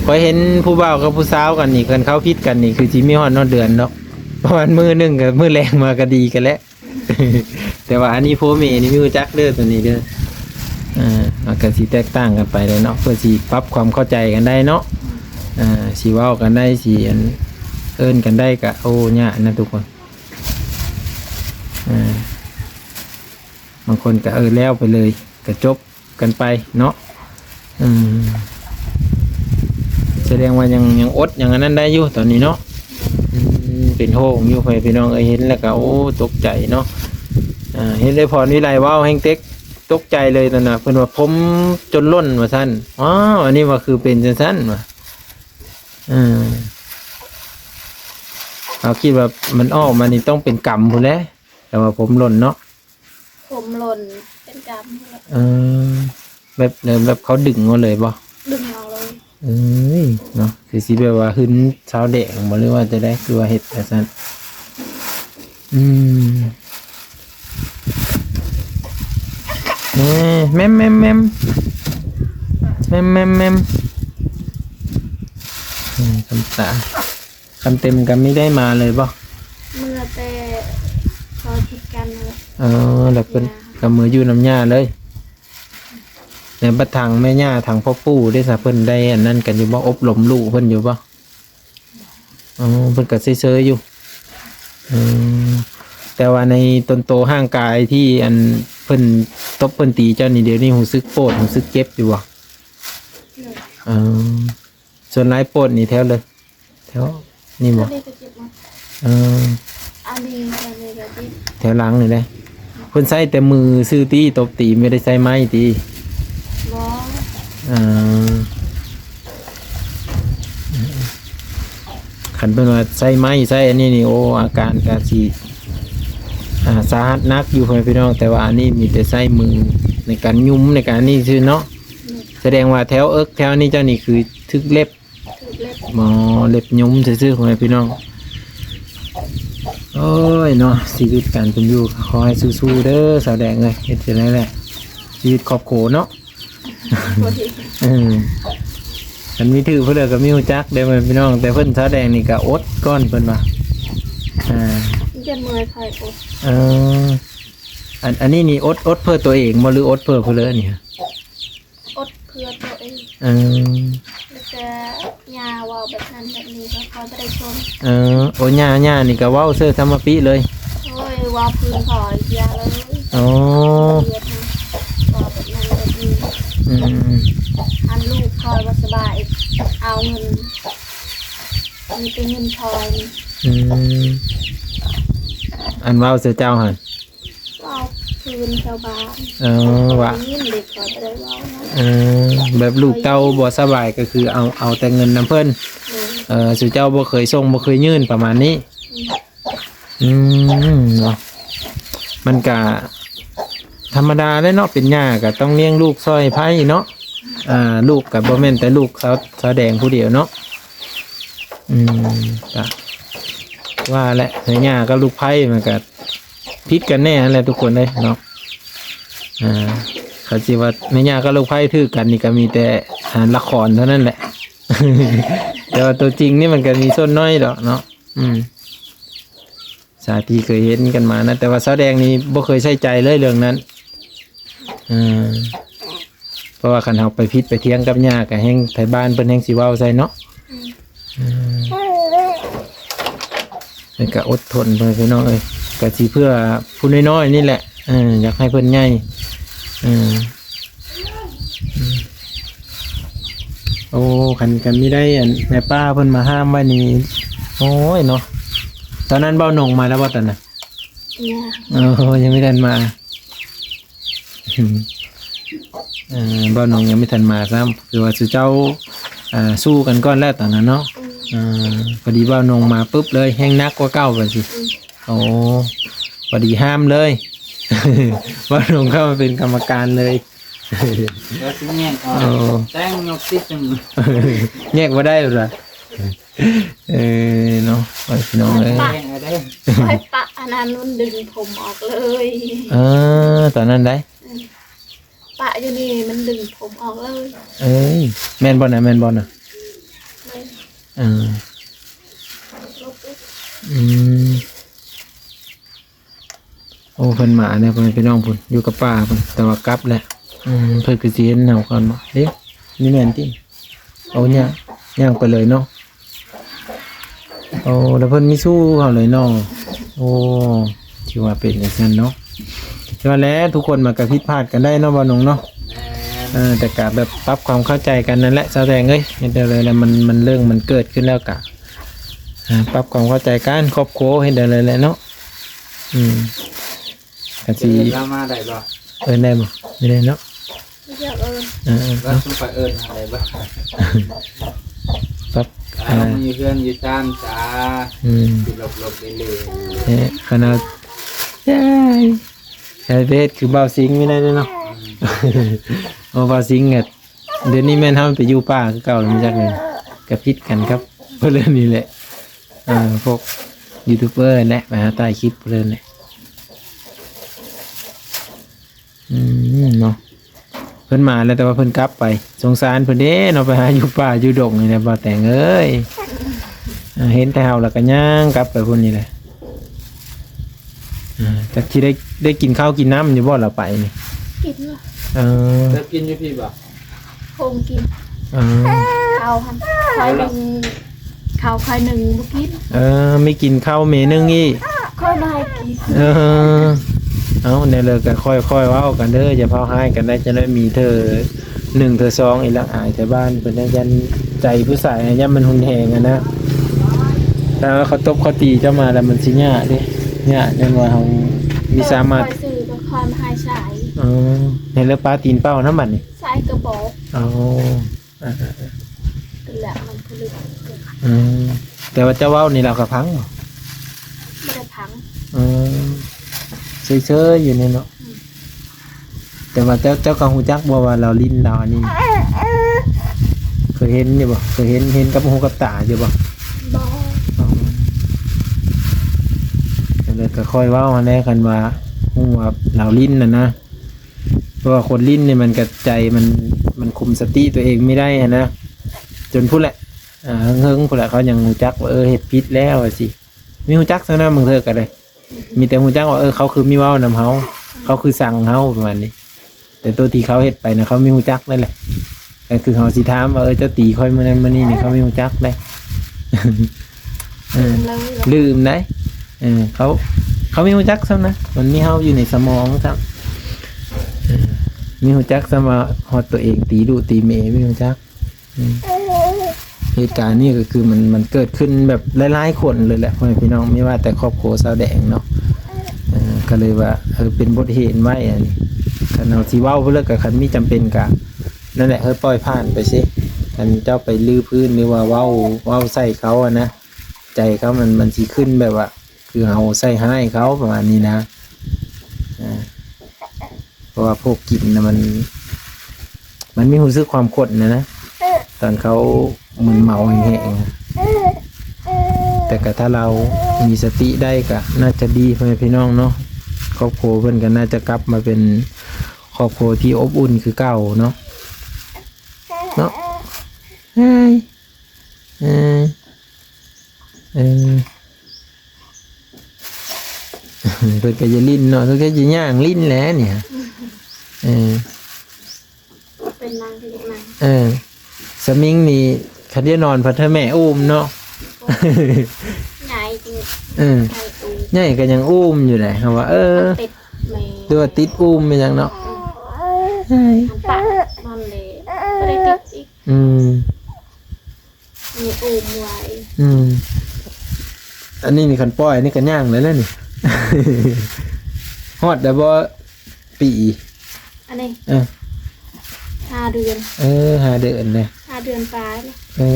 ຂ້ອຍເຫັນຜູ້ບ່າວກັບຜູ້ສາວກັນນີ້ ຄັນເຂົາຜິດກັນນີ້ຄືຊິມີຮອດ ຮອດເດືອນດອກ ປະມານມື້ໜຶ່ງກະມື້ແລງມາກະດີກັນແລ້ວ. ແຕ່ວ່າອັນນີ້ຜົວເມຍນີ້ມີຮູ້ຈັກເດີ ໂຕນີ້ເດີ. ເອີ ມັນກະຊິແຕກຕ່າງກັນໄປແຫຼະເນາະ ເພື່ອຊິປັບຄວາມເຂົ້າໃຈກັນໄດ້ເນາະ. ເອີ ຊິເວົ້າກັນໄດ້ ຊິ ອັນ ເອີ້ນກັນໄດ້ກະ ໂອ້ ຍາກນະທຸກຄົນ. ເອີ ບາງຄົນກະ ເອີ ແລ້ວໄປເລີຍ ກະຈົບກັນໄປເນາະ. ເອີ ສະແດງວ່າຍັງ ຍັງອົດ ຍັງອັນນັ້ນໄດ້ຢູ່ຕອນນີ້ເນາະ. ອືມ ເປັນຫ່ວງຢູ່ ພໍ່ແມ່ພີ່ນ້ອງເອີຍ ເຫັນແລ້ວກະ ໂອ້ ຕົກໃຈເນາະ. ເອີ ເຫັນໄອ້ພອນວິໄລເວົ້າແຮງເຕັກ ຕົກໃຈເລີຍຕອນນັ້ນ ເພິ່ນວ່າຜົມຈົນຫຼົ່ນວ່າຊັ້ນ. ອ້າວ ອັນນີ້ວ່າຄືເປັນຈັ່ງຊັ້ນວ່າ. ເອີ ເຮົາຄິດວ່າມັນອອກມານີ້ຕ້ອງເປັນກຳພຸ້ນແຫຼະ ແຕ່ວ່າຜົມຫຼົ່ນເນາະ. ຜົມຫຼົ່ນເປັນກຳພຸ້ນແຫຼະ. ເອີ ແບບ ແບບເຂົາດຶງເອົາເລີຍບໍ່? ດຶງເອົາເລີຍ. ເອີຍ ເນາະ ຄືຊິແບບວ່າຫຶນຊາວແດງບໍ່ ຫຼືວ່າຈັ່ງໃດ ຄືວ່າເຮັດແບບຊັ້ນ? ອືມ ແມ່ມ ແມ່ມ ແມ່ມ ແມ່ມ ແມ່ມ ແມ່ມ ແມ່ມ. ອືມ ຄຳຕາ ຄັນເຕັມກະມີໄດ້ມາເລີຍບໍ່? ເມື່ອແຕ່ເຂົາຜິດກັນນັ້ນແຫຼະ. ເອີ ແລ້ວເພິ່ນກະເມືອຢູ່ນຳຍ່າເລີຍ. ແລ້ວບັດທາງແມ່ຍ່າ ທາງພໍ່ປູ່ເດຊະ ເພິ່ນໄດ້ອັນນັ້ນກັນຢູ່ບໍ່? ອົບລົມລູກເພິ່ນຢູ່ບໍ່? ອໍ ເພິ່ນກະເຊີຍໆຢູ່. ອືມ ແຕ່ວ່າໃນຕົນໂຕຮ່າງກາຍທີ່ອັນເພິ່ນຕົບເພິ່ນຕີເຈົ້ານີ້ ດຽວນີ້ຮູ້ສຶກປວດ ຮູ້ສຶກເຈັບຢູ່ບໍ່? ເອີ ສ່ວນຫຼາຍປວດນີ້ແຖວເລີຍ ແຖວນີ້ບໍ່? ອັນນີ້ກະເຈັບເນາະ. ເອີ ອັນນີ້ ອັນນີ້ກະເຈັບ ແຖວຫຼັງນີ້ແຫຼະ. ເພິ່ນໃຊ້ແຕ່ມືຊື່ຕິ ຕົບຕີ ບໍ່ໄດ້ໃຊ້ໄມ້ຕິ? ບໍ່. ເອີ ຄັນເພິ່ນວ່າໃຊ້ໄມ້ໃຊ້ອັນນີ້ນີ້ ໂອ້ ອາການກະຊິ ອ່າ ສາຫັດໜັກຢູ່ ພໍ່ແມ່ພີ່ນ້ອງ. ແຕ່ວ່າອັນນີ້ມີແຕ່ໃຊ້ມືໃນການຫຍຸມ ໃນການນີ້ຊື່ເນາະ. ສະແດງວ່າແຖວເອິກແຖວນີ້ເຈົ້ານີ້ຄືຖືກເລັບ ຖືກເລັບ ໝໍເລັບຍຸມຊື່ໆ ພໍ່ແມ່ພີ່ນ້ອງ. ໂອ້ຍເນາະ ຊີວິດການເປັນຢູ່ ຂໍໃຫ້ສູ້ໆເດີສາວແດງເອີຍ. ເຮັດຈັ່ງໃດແຫຼະ ຊີວິດຄອບຄົວເນາະ. ໂອ້ຍ ເອີ ຄັນມີຖືກຜູ້ໃດກະມີຮູ້ຈັກເດີ ພໍ່ແມ່ພີ່ນ້ອງ. ແຕ່ເພິ່ນສາວແດງນີ້ກະອົດກ່ອນ ເພິ່ນວ່າ ອ່າ ຈະເມື່ອຍຄ່ອຍອົດ. ເອີ ອັນ ອັນນີ້ນີ້ອົດ ອົດເພື່ອຕົວເອງບໍ່ ຫຼືອົດເພື່ອຜູ້ເລີນີ້? ອົດເພື່ອຕົວເອງ. ເອີ ແລ້ວກະຍ່າເວົ້າແບບນັ້ນແບບນີ້ ກະຄ່ອຍບໍ່ໄດ້ຊົມ. ເອີ ໂອ ຍ່າ ຍ່ານີ້ກະເວົ້າເຊີທຳມະປິເລີຍ. ໂອ້ຍ ເວົ້າພື້ນຂ້ອຍຢ່າເລີຍ. ໂອ້ ເວົ້າແບບນັ້ນແບບນີ້. ອືມ ອັນລູກຂ້ອຍບໍ່ສະບາຍ ເອົາເງິນ ມີແຕ່ເງິນຊ່ອຍ. ອືມ ອັນເວົ້າໃສ່ເຈົ້າຫັ້ນ ເວົ້າ ຄືນຊາວບ້ານ. ເອີ ວ່າ ໄດ້ຍິນເດັກເຂົາຈະໄດ້ເວົ້ານະ. ເອີ ແບບລູກເຕົ້າບໍ່ສະບາຍກໍຄືເອົາ ເອົາແຕ່ເງິນນຳເພິ່ນ. ໂດຍ. ເອີ ສູ່ເຈົ້າບໍ່ເຄີຍສົ່ງ ບໍ່ເຄີຍຍື່ນປະມານນີ້. ອືມ ອືມ ເນາະ ມັນກະທຳມະດາແຫຼະເນາະ ເປັນຍ່າກໍຕ້ອງລ້ຽງລູກຊ່ອຍໃພ້ເນາະ. ອ່າ ລູກກໍບໍ່ແມ່ນແຕ່ລູກສາວ ສາວແດງຜູ້ດຽວເນາະ. ອືມ ກະວ່າແຫຼະ ແມ່ຍ່າກັບລູກໃພ້ມັນກະຜິດກັນແນ່ຫັ້ນແຫຼະທຸກຄົນເອີຍເນາະ. ອ່າ ຄັນຊິວ່າແມ່ຍ່າກັບລູກໃພ້ຖືກກັນນີ້ກໍມີແຕ່ ອ່າ ລະຄອນເທົ່ານັ້ນແຫຼະ ແຕ່ວ່າຕົວຈິງນີ້ມັນກໍມີສ່ວນໜ້ອຍດອກເນາະ. ອືມ ສາທີ່ເຄີຍເຫັນກັນມານະ ແຕ່ວ່າສາວແດງນີ້ບໍ່ເຄີຍໃສ່ໃຈເລີຍເລື່ອງນັ້ນ. ເອີ ເພາະວ່າຄັນເຮົາໄປຜິດໄປຖຽງກັບຍ່າ ກໍແຮ່ງໄທບ້ານເພິ່ນແຮ່ງຊິເວົ້າໃສ່ເນາະ. ອືມ ເອີ ແລ້ວກໍອົດທົນເພິ່ນ ພີ່ນ້ອງເອີຍ ກໍຊິເພື່ອຜູ້ນ້ອຍໆນີ້ແຫຼະ. ເອີ ຢາກໃຫ້ເພິ່ນໃຫຍ່. ເອີ ໂອ້ ຄັນ ຄັນມີໄດ້ອັນແມ່ປ້າເພິ່ນມາຫ້າມໄວ້ນີ້ ໂອ້ຍເນາະ. ຕອນນັ້ນເບົາໜົງມາແລ້ວບໍ່ຕອນນັ້ນ? ຍັງ. ໂອ້ ຍັງບໍ່ທັນມາ. ເອີ ເບົາໜົງຍັງບໍ່ທັນມາຊ້ຳ ຄືວ່າສູ່ເຈົ້າ ອ່າ ສູ້ກັນກ່ອນແລ້ວຕອນນັ້ນເນາະ. ອືມ ເອີ ພໍດີເບົາໜົງມາປຶບເລີຍ ແຮ່ງໜັກກວ່າເກົ່າວ່າຊີ້. ອືມ ໂອ້ ພໍດີຫ້າມເລີຍ ເບົາໜົງເຂົ້າມາເປັນກຳມະການເລີຍ. ແລ້ວຊິແຍກອອກ ໂອ້ ແຕ່ງນົກຕິດຈັ່ງ ແຍກບໍ່ໄດ້ພຸ້ນວ່າ. ເອີ ເນາະ ໂອ້ຍ ພີ່ນ້ອງເອີຍ ປະ ແຍກເອົາເດີ ຂ້ອຍປະອັນນັ້ນມັນດຶງຜົມອອກເລີຍ. ເອີ ຕອນນັ້ນໃດ? ອືມ ປະຢູ່ນີ້ມັນດຶງຜົມອອກເລີຍ. ເອີຍ ແມ່ນບໍ່ນະ ແມ່ນບໍ່ນະ? ແມ່ນ. ເອີ ອືມ ໂອ້ ເພິ່ນມາແລ້ວ ພໍ່ແມ່ພີ່ນ້ອງພຸ້ນ ຢູ່ກັບປ້າພຸ້ນ ແຕ່ວ່າກັບແລ້ວ. ອືມ ເພິ່ນຄືຊິເຫັນເຮົາກ່ອນບໍ? ເດ້ ນີ້ແມ່ນຕິ? ໂອ້ ຍ່າງ ຍ່າງໄປເລີຍເນາະ. ໂອ້ ແລ້ວເພິ່ນມີສູ້ເຮົາເລີຍເນາະ. ໂອ້ ຖືວ່າເປັນຈັ່ງຊັ້ນເນາະ. ແຕ່ວ່າແຫຼະ ທຸກຄົນມັນກໍຜິດພາດກັນໄດ້ເນາະ ບ່າວໜົງເນາະ. ແມ່ນ. ເອີ ແຕ່ກໍແບບປັບຄວາມເຂົ້າໃຈກັນນັ້ນແຫຼະ ສາວແດງເອີຍ. ເຮັດແນວໃດລະມັນ ມັນເລື່ອງມັນເກີດຂຶ້ນແລ້ວກະ ອ່າ ປັບຄວາມເຂົ້າໃຈກັນ ຄອບຄົວ ເຮັດແນວໃດແຫຼະເນາະ. ອືມ ກໍຊິ ເອີ້ນລາວມາໄດ້ບໍ່? ເອີ້ນໄດ້ບໍ່? ບໍ່ໄດ້ເນາະ. ບໍ່ຢາກເອີ້ນ. ເອີໆ ລາວ ເອົາ ຊຸມຂ້ອຍເອີ້ນມາໄດ້ບໍ່? ປັບ ເອົາ ອ່າ ມາຢູ່ເຮືອນຢູ່ຊານຊາ. ອືມ ຊິຫຼົບໆເລ່ນໆ. ເອີ ຂະໜາດ ເອີຍ ໃຫ້ເຮັດຄືບ່າວສິງນີ້ໄດ້ເນາະ. ອືມ ໂອ້ ບ່າວສິງກໍ ດຽວນີ້ແມ່ນເຮົາໄປຢູ່ປ່າຄືເກົ່າແລ້ວ ບໍ່ຈັກແມ່ນ ກໍຜິດກັນກັບຜູ້ເລື່ອງນີ້ແຫຼະ. ເອີ ພວກຢູທູບເບີແຫຼະ ໄປຫາຖ່າຍຄລິບຜູ້ເລື່ອງນີ້. ອືມ ເນາະ ເພິ່ນມາແລ້ວ ແຕ່ວ່າເພິ່ນກັບໄປ ສົງສານເພິ່ນເດ້ເນາະ ໄປຫາຢູ່ປ່າຢູ່ດົງນີ້ແຫຼະ ບ່າວແຕງເອີຍ. ເອີ ເຫັນແຕ່ເຮົາແລ້ວກໍຍ່າງກັບໄປພຸ້ນນີ້ແຫຼະ. ເອີ ຈັກຊິໄດ້ ໄດ້ກິນເຂົ້າກິນນ້ຳຢູ່ບໍ່ລະໄປນີ້? ກິນຢູ່. ເອີ ເຈົ້າກິນຢູ່ພີ້ບໍ່? ໂຮງກິນ. ເອີ ເຂົ້າຫັ້ນ ຂ້ອຍໜຶ່ງ ເຂົ້າຂ້ອຍໜຶ່ງບໍ່ກິນ. ເອີ ມີກິນເຂົ້າເມໜຶ່ງອີກ. ຂ້ອຍບໍ່ໃຫ້ກິນ. ເອີ ເອົາ ແນວເລີກກໍຄ່ອຍໆເວົ້າກັນເດີ ຢ່າເຜົາຮ້າຍກັນໄດ໋ ຈະໄດ້ມີເທື່ອໜຶ່ງເທື່ອສອງອີກລະ ອາຍແຕ່ບ້ານເພິ່ນ ຢ້ານໃຈຜູ້ຊາຍ ຢ້ານມັນຮຸນແຮງຫັ້ນນະ. ຖ້າເຂົາຕົບເຂົາຕີເຈົ້າມາແລ້ວ ມັນຊິຍາກເດ້ ຍາກ ຍ້ອນວ່າເຮົາມີສາມາດ ຂ້ອຍຊື້ກໍຄວາມຫາຍສາຍ. ເອີ ເຫັນແລ້ວປາຕີນເປົ້ານຳບັດນີ້ ສາຍກະບອກ. ເອົາ ເອີໆໆ ແລ້ວມັນຜະລຶກ. ອືມ ແຕ່ວ່າເຈົ້າເວົ້ານີ້ລາວກໍຟັງບໍ່? ບໍ່ໄດ້ຟັງ. ເອີ ເຊີຍໆຢູ່ນີ້ເນາະ. ອືມ ແຕ່ວ່າເຈົ້າ ເຈົ້າກໍຮູ້ຈັກບໍ່ວ່າລາວຫຼິ້ນລາວອັນນີ້? ເຄີຍເຫັນຢູ່ບໍ່? ເຄີຍເຫັນ ເຫັນກັບຫູກັບຕາຢູ່ບໍ່? ບໍ່. ອໍ ກໍເລີຍກໍຄ່ອຍເວົ້າຫັ້ນແຫຼະ ຄັນວ່າຮູ້ວ່າລາວຫຼິ້ນຫັ້ນນະ. ເພາະວ່າຄົນຫຼິ້ນນີ້ມັນກໍໃຈມັນ ມັນຄຸມສະຕິຕົວເອງບໍ່ໄດ້ຫັ້ນນະ ຈົນພຸ້ນແຫຼະ ອ່າ ເຫິງໆພຸ້ນແຫຼະ ເຂົາຍັງຮູ້ຈັກວ່າ ເອີ ເຮັດຜິດແລ້ວວ່າຊີ້. ມີຮູ້ຈັກຊັ້ນນະ ບາງເທື່ອກໍໄດ້ ມີແຕ່ຮູ້ຈັກວ່າ ເອີ ເຂົາຄືມີເວົ້ານຳເຮົາ ເຂົາຄືຊັງເຮົາ ປະມານນີ້. ແຕ່ໂຕທີ່ເຂົາເຮັດໄປນະ ເຂົາມີຮູ້ຈັກໄດ້ແຫຼະ. ກໍຄືເຮົາຊິຖາມວ່າ ເອີ ເຈົ້າຕີຂ້ອຍມື້ນັ້ນມື້ນີ້ນີ້ ເຂົາມີຮູ້ຈັກໄດ໋. ເອີ ລືມໄດ໋. ເອີ ເຂົາ ເຂົາມີຮູ້ຈັກຊ້ຳນະ ມັນມີເຮົາຢູ່ໃນສະໝອງຊ້ຳ. ເອີ ມີຮູ້ຈັກຊ້ຳວ່າຮອດຕົວເອງຕີລູກຕີເມ ມີຮູ້ຈັກ. ອືມ ເຫດການນີ້ກໍຄືມັນ ມັນເກີດຂຶ້ນແບບຫຼາຍໆຄົນເລີຍແຫຼະ ພໍ່ແມ່ພີ່ນ້ອງ ບໍ່ວ່າແຕ່ຄອບຄົວສາວແດງເນາະ. ເອີ ກໍເລີຍວ່າ ເອີ ເປັນບົດຮຽນໄວ້. ອັນນີ້ ຄັນເຮົາຊິເວົ້າໄປເລີຍ ກໍຄັນມີຈຳເປັນກໍ ນັ້ນແຫຼະ ເຮີ້ຍ ປ່ອຍຜ່ານໄປຊິ. ຄັນເຈົ້າໄປຮື້ພື້ນ ຫຼືວ່າເວົ້າ ເວົ້າໃສ່ເຂົາຫັ້ນນະ ໃຈເຂົາມັນ ມັນຊິຂຶ້ນແບບວ່າ ຄືເຮົາໃສ່ຮ້າຍເຂົາ ປະມານນີ້ນະ. ອ່າ ເພາະວ່າພວກກິນນະ ມັນ ມັນມີຮູ້ສຶກຄວາມຂົນນະນະ ຕອນເຂົາມຶນເມົາແຮງໆນະ. ແຕ່ກໍຖ້າລາວມີສະຕິໄດ້ກໍໜ້າຈະດີ ພໍ່ແມ່ພີ່ນ້ອງເນາະ. ຄອບຄົວເພິ່ນກໍໜ້າຈະກັບມາເປັນຄອບຄົວທີ່ອົບອຸ່ນຄືເກົ່າເນາະ ເນາະ. ເອີ ເອີ ເພິ່ນກໍຢ່າຫຼິ້ນເນາະ ສົງໄສຈະຍ່າງຫຼິ້ນແຫຼະນີ້. ເອີ ເປັນນາງທີ່ເດັກນາງ ເອີ ສະມິງນີ້ ຄັນໄດ້ນອນພັດເທີແມ່ອຸ້ມເນາະ. ໃຫຍ່ຈິງ ເອີ ໃຫຍ່ອຸ້ມ ໃຫຍ່ກໍຍັງອຸ້ມຢູ່ໃດ. ເຮົາວ່າ ເອີ ຕິດແມ່ ຫຼືວ່າຕິດອຸ້ມອີ່ຫຍັງເນາະ. ອືມ ເອີຍ ມັນປະນອນເລ ບໍ່ໄດ້ຕິດອີກ. ອືມ ມີອຸ້ມໄວ້. ອືມ ອັນນີ້ນີ້ຄັນປ່ອຍນີ້ກໍຍ່າງໄດ້ແລ້ວນີ້. ຮອດແລ້ວບໍ່ປີ? ອັນນີ້ ເອີ ຫ້າເດືອນ. ເອີ ຫ້າເດືອນແລ້ວ ຫ້າເດືອນປາຍແລ້ວ. ເອີ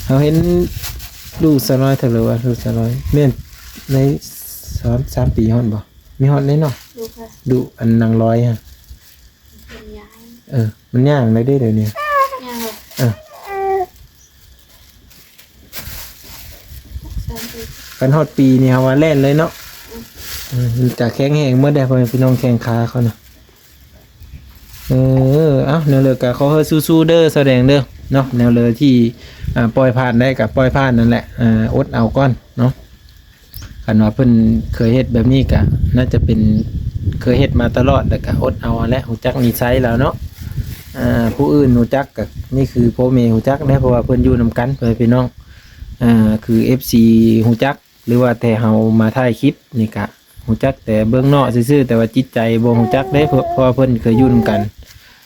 ເຮົາເຫັນລູກສາວນ້ອຍເທົ່າໃດວະ? ລູກສາວນ້ອຍແມ່ນໃນສາມ ສາມປີຮອດບໍ່? ມີຮອດເລີຍເນາະ. ລູກ ລູກອັນນາງລອຍຫັ້ນ. ເອີ ມັນຍ່າງໄດ້ເດ້ດຽວນີ້. ຍ່າງເລີຍ. ເອີ ຄັນຮອດປີນີ້ເຮົາວ່າແລ່ນເລີຍເນາະ. ອືມ ເອີ ມັນຈະແຂງແຮງໝົດເດ້ ພໍ່ແມ່ພີ່ນ້ອງ ແຂ້ງຂາເຂົານະ. ເອີ ເອົ້າ ແນວເລີກະຂໍໃຫ້ສູ້ໆເດີ ສາວແດງເດີເນາະ. ແນວເລີທີ່ ອ່າ ປ່ອຍຜ່ານໄດ້ກະປ່ອຍຜ່ານນັ້ນແຫຼະ ເອີ ອົດເອົາກ່ອນເນາະ. ຄັນວ່າເພິ່ນເຄີຍເຮັດແບບນີ້ກະໜ້າຈະເປັນ ເຄີຍເຮັດມາຕະຫຼອດ ແລ້ວກະອົດເອົາຫັ້ນແຫຼະ. ຮູ້ຈັກນິໄສລາວເນາະ ອ່າ ຜູ້ອື່ນຮູ້ຈັກກະ ນີ້ຄືພໍ່ແມ່ຮູ້ຈັກແຫຼະ ເພາະວ່າເພິ່ນຢູ່ນຳກັນ ພໍ່ແມ່ພີ່ນ້ອງ. ອ່າ ຄືເອັຟຊີຮູ້ຈັກ ຫຼືວ່າແຕ່ເຮົາມາຖ່າຍຄລິບນີ້ກະຮູ້ຈັກແຕ່ເບື້ອງນອກຊື່ໆ ແຕ່ວ່າຈິດໃຈບໍ່ຮູ້ຈັກເດ້ ເພາະ ເພາະວ່າເພິ່ນເຄີຍຢູ່ນຳກັນ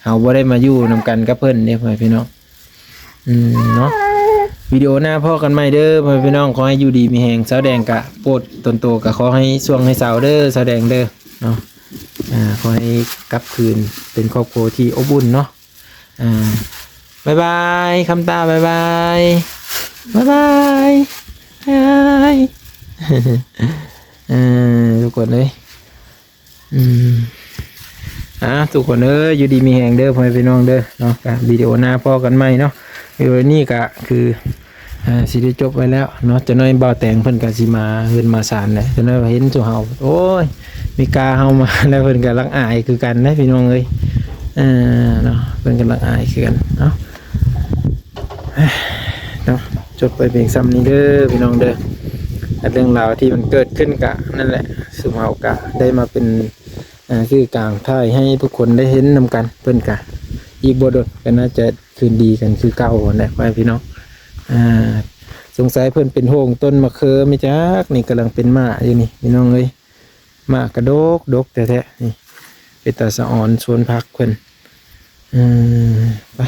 ເຮົາບໍ່ໄດ້ມາຢູ່ນຳກັນກັບເພິ່ນເດ້ ພໍ່ແມ່ພີ່ນ້ອງ. ອືມ ເນາະ ວິດີໂອໜ້າພໍ້ກັນໃໝ່ເດີ ພໍ່ແມ່ພີ່ນ້ອງ. ຂໍໃຫ້ຢູ່ດີມີແຮງ ສາວແດງກະໂປດຕົນໂຕ ກະຂໍໃຫ້ຊ່ວງໃຫ້ເຊົາເດີ ສາວແດງເດີເນາະ. ອ່າ ຂໍໃຫ້ກັບຄືນເປັນຄອບຄົວທີ່ອົບອຸ່ນເນາະ. ອ່າ ບາຍບາຍ ຄຳຕາ ບາຍບາຍ ບາຍບາຍ ບາຍບາຍ. ເອີ ທຸກຄົນເອີຍ ອືມ ອ່າ ທຸກຄົນເອີຍ ຢູ່ດີມີແຮງເດີ ພໍ່ແມ່ພີ່ນ້ອງເດີເນາະ. ກະວິດີໂອໜ້າພໍ້ກັນໃໝ່ເນາະ. ວິດີໂອນີ້ກະຄື ອ່າ ຊິໄດ້ຈົບໄວ້ແລ້ວເນາະ. ຈັກໜ້ອຍບ່າວແຕງເພິ່ນກະຊິມາເຮືອນມາຊານແຫຼະ. ຈັກໜ້ອຍວ່າເຫັນສູ່ເຮົາ ໂອ້ຍ ມີກາເຮົາມາແລ້ວ ເພິ່ນກະລັກອາຍຄືກັນເດ້ ພີ່ນ້ອງເອີຍ. ເອີ ເນາະ ເພິ່ນກະລັກອາຍຄືກັນເນາະ. ເນາະ ຈົບໄປພຽງຊ່ຳນີ້ເດີ ພີ່ນ້ອງເດີ. ແລະ ເລື່ອງລາວທີ່ມັນເກີດຂຶ້ນກະນັ້ນແຫຼະ ຊຸມເຮົາກະໄດ້ມາເປັນ ອ່າ ສື່ກາງຖ່າຍໃຫ້ທຸກຄົນໄດ້ເຫັນນຳກັນ. ເພິ່ນກະອີກບໍ່ດົນກະໜ້າຈະຄືນດີກັນຄືເກົ່າຫັ້ນແຫຼະ ພໍ່ແມ່ພີ່ນ້ອງ. ອ່າ ສົງໄສເພິ່ນເປັນໂຮງຕົ້ນມະເຂືອແມ່ນຈັກ ນີ້ກຳລັງເປັນໝາກຢູ່ນີ້ ພີ່ນ້ອງເອີຍ. ໝາກກະດົກດົກແທ້ໆ ນີ້ ເປັນຕາສະອອນສວນຜັກເພິ່ນ. ເອີ ໄປ